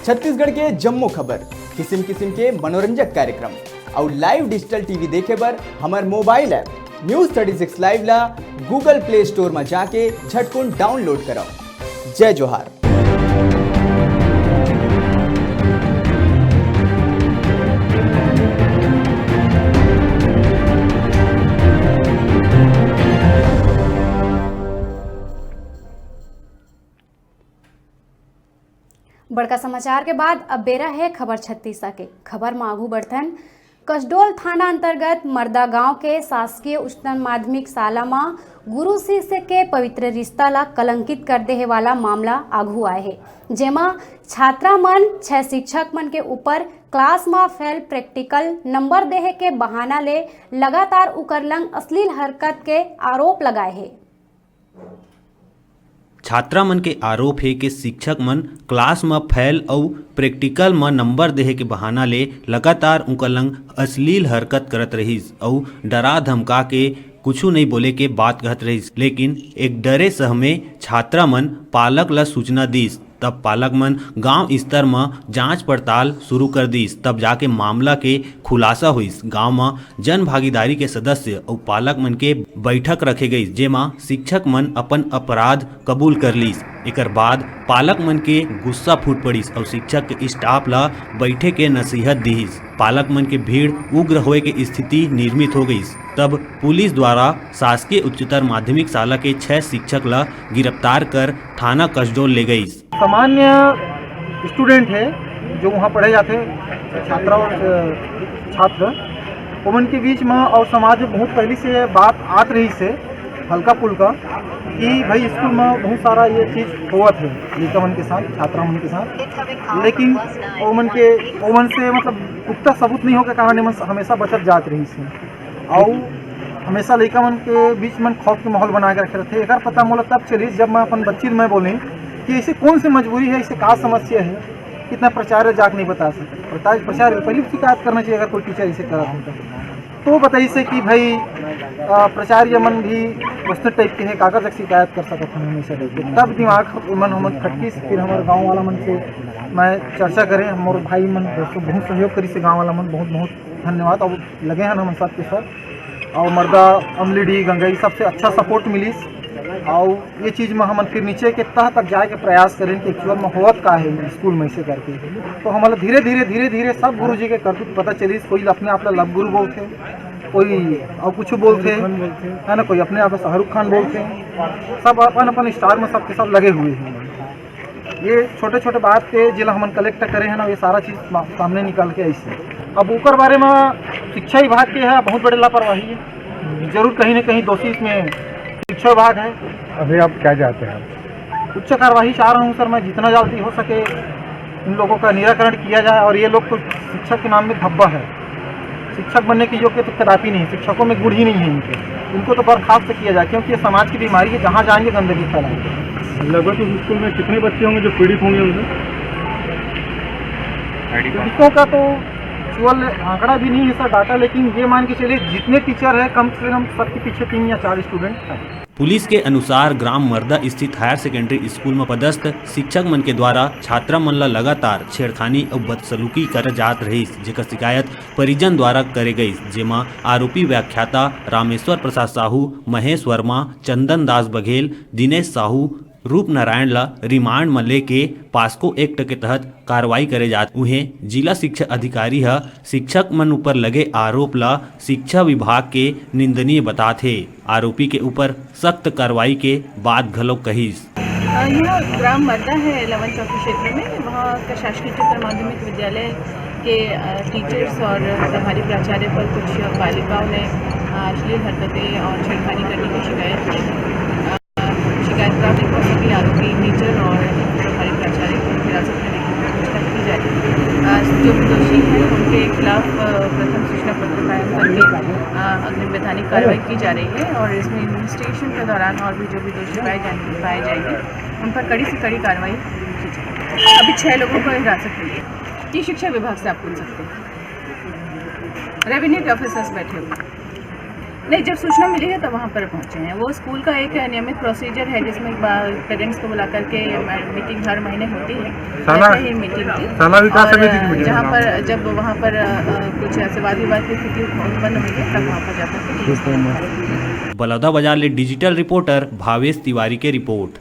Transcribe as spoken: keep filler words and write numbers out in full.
छत्तीसगढ़ के जम्मो खबर, किसिम किसिम के मनोरंजक कार्यक्रम अउ live digital T V देखे बर हमर mobile app News thirty six Live ला Google Play Store म जाके झटकुन download करव। जय जोहार। बड़का समाचार के बाद अब बेरा हे खबर छत्तीसा के। खबर म आगू बढ़थन। कसडोल थाना अंतर्गत मर्दा गांव के शासकीय उच्चतर माध्यमिक शाला म गुरु शिष्य के पवित्र रिश्ता ला कलंकित कर देहे वाला मामला आगू आए हे, जेमा छात्रा मन छह शिक्षक मन के ऊपर class म fail practical number देहे के बहाना ले लगातार उकर लंग अश्लील हरकत के आरोप लगाए हे। छात्रा मन के आरोप हे कि शिक्षक मन class म fail अउ practical म number देहे के बहाना ले लगातार उंकर लंग अश्लील हरकत करत रहिस अउ डरा धमका के कुछु नइ बोले के बात कहत रहिस, लेकिन एक डरे सहमे छात्रा मन पालक ल सूचना दिस। तब पालक मन गांव स्तर म जांच पड़ताल शुरू कर दिस। तब जाके मामला के खुलासा होइस। गांव म जन भागीदारी के सदस्य अउ पालक मन के बैठक रखे गइस, जेमा शिक्षक मन अपन अपराध कबूल कर लीस। एकर बाद पालक मन के गुस्सा फूट पड़िस अउ शिक्षक के staff ला बैठे के नसीहत दिहिस। पालक मन के भीड़ उग्र होए के स्थिति निर्मित हो गइस। तब पुलिस द्वारा शासकीय उच्चतर माध्यमिक शाला के छह शिक्षक ला गिरफ्तार कर थाना कसडोल ले गइस। सामान्य student हे, जो वहाँ पढ़े जाथे, छात्रा और, अ, छात्र, ओमन के बीच में और समाज में बहुत पहले से बात आत रहिस हे, हल्का फुल्का, कि भाई, स्कूल में बहुत सारा ये चीज होवत हे लइका मन के साथ, छात्रा मन के साथ, लेकिन ओमन के, ओमन से, मतलब, पुख्ता सबूत नहीं होके कारण एमन हमेशा बचत जात रहिस हे। अउ हमेशा लइका मन के बीच में खौफ के माहौल बना के रखे रहिथे। एकर पता मोला तब चलिस, जब मैं अपन बच्ची ल मैं बोलें कि ऐसे कौन सी मजबूरी है, ऐसे का समस्या है, कितना प्राचार्य जाके नहीं बता सकते। प्राचार्य, प्राचार्य पहले शिकायत करना चाहिए अगर कोई teacher ऐसे करत हे तो। तो बताइस हे कि भाई, अ, प्राचार्य मन भी वैसने type के हे, काकर जग शिकायत कर सकत हन हमेशा type के। तब दिमाग मन हमन खटकिस, फिर हमर गाँव वाला मन से मैं चर्चा करें, हमर भाई मन दोस्तों बहुत सहयोग करिस हे, गाँव वाला मन बहुत बहुत धन्यवाद। अब लगे हन हमन सबके सब, अउ मर्दा, अमलीडीह, गंगई, सबसे अच्छा support मिलिस। अउ ये चीज में हमन फिर नीचे के तह तक जाए के प्रयास करेन कि actual में होवत का है स्कूल में, ऐसे करके। तो हमला धीरे धीरे, धीरे धीरे सब गुरुजी के करतूत पता चलिस। कोई अपने आप ला लव गुरु बोलथे, कोई अउ कुछ बोलथे, है ना, कोई अपने आप ला शाहरुख खान बोलथे। सब अपन अपन star में सबके सब लगे हुए हैं। ये छोटे-छोटे बात के जेला हमन collect करे हन, ये सारा चीज मा-, सामने निकल के आइस हे। अब ओकर बारे में शिक्षा विभाग के है बहुत बड़े लापरवाही है, जरूर कहीं ना कहीं दोषी इसमें शिक्षा विभाग है। अभी आप क्या चाहते हैं? उच्च कार्यवाही चाह रहा हूँ सर, मैं जितना जल्दी हो सके इन लोगों का निराकरण किया जाए। और ये लोग तो शिक्षा के नाम में धब्बा है, शिक्षक बनने के योग्य तो कदापि नहीं, शिक्षकों में गुण ही नहीं है इनके। इनको तो बर्खास्त किया जाए, क्योंकि ये समाज की बीमारी है, जहाँ जाएंगे गंदगी फैलाएंगे। लगभग उस स्कूल में कितने बच्चे होंगे जो पीड़ित होंगे उनसे? पीड़ितों का तो actual आंकड़ा भी नहीं है सर, data, लेकिन ये मान के चलिए जितने teacher है कम से कम सबके पीछे तीन या चार student हैं। पुलिस के अनुसार, ग्राम मर्दा स्थित हायर सेकेंडरी स्कूल म पदस्थ शिक्षक मन के द्वारा छात्रा मन ल लगातार छेड़खानी अउ बदसलूकी करे जात रहिस, जेकर शिकायत परिजन द्वारा करे गइस, जेमा आरोपी व्याख्याता रामेश्वर प्रसाद साहू, महेश वर्मा, चंदन दास बघेल, दिनेश साहू, रूपनारायण ल रिमांड म लेके POCSO Act के तहत कार्रवाई करे जात। उहें, जिला शिक्षा अधिकारी ह शिक्षक मन ऊपर लगे आरोप ल शिक्षा विभाग के निंदनीय बतात हे। आरोपी के ऊपर सख्त कार्रवाई के बात घलो कहिस। अ, यह ग्राम मर्दा है, इलेवन चौकी क्षेत्र में। वहाँ का शासकीय उच्चतर माध्यमिक विद्यालय के, अ, टीचर्स और प्रभारी प्राचार्य पर कुछ बालिकाओं ने, अ, अश्लील हरकतें और छेड़खानी करने की शिकायत की। अ, शिकायत प्राप्त हुआ, सभी आरोपी टीचर और प्रभारी प्राचार्य को हिरासत में लेकर पूछताछ की जा रही है। अ, जो भी दोषी हैं, उनके खिलाफ, अ, प्रथम सूचना पत्र कायम करके, अ, अग्रिम वैधानिक कार्रवाई की जा रही है और इसमें इन्वेस्टिगेशन के दौरान और भी जो भी दोषी पाए जाएंगे, पाए जाएंगे, उन पर कड़ी से कड़ी कार्रवाई की जाएगी। अभी छह लोगों को हिरासत में लिया। ये शिक्षा विभाग से आप पूछ सकते हैं, रेवेन्यू के ऑफिसर्स बैठे हुए हैं। नहीं, जब सूचना मिली है तब वहाँ पर पहुँचे हैं। वो स्कूल का एक नियमित प्रोसीजर है जिसमें पेरेंट्स को बुला करके मीटिंग हर महीने होती है। शाला ऐसे ही मीटिंग थी। शाला विकास और समिति की मीटिंग जहाँ है। पर जब वहाँ पर अ, कुछ ऐसे वाद विवाद की स्थिति उत्पन्न हुई है तब वहाँ पर जाकर के बलौदा बाजार ले डिजिटल रिपोर्टर भावेश तिवारी के रिपोर्ट।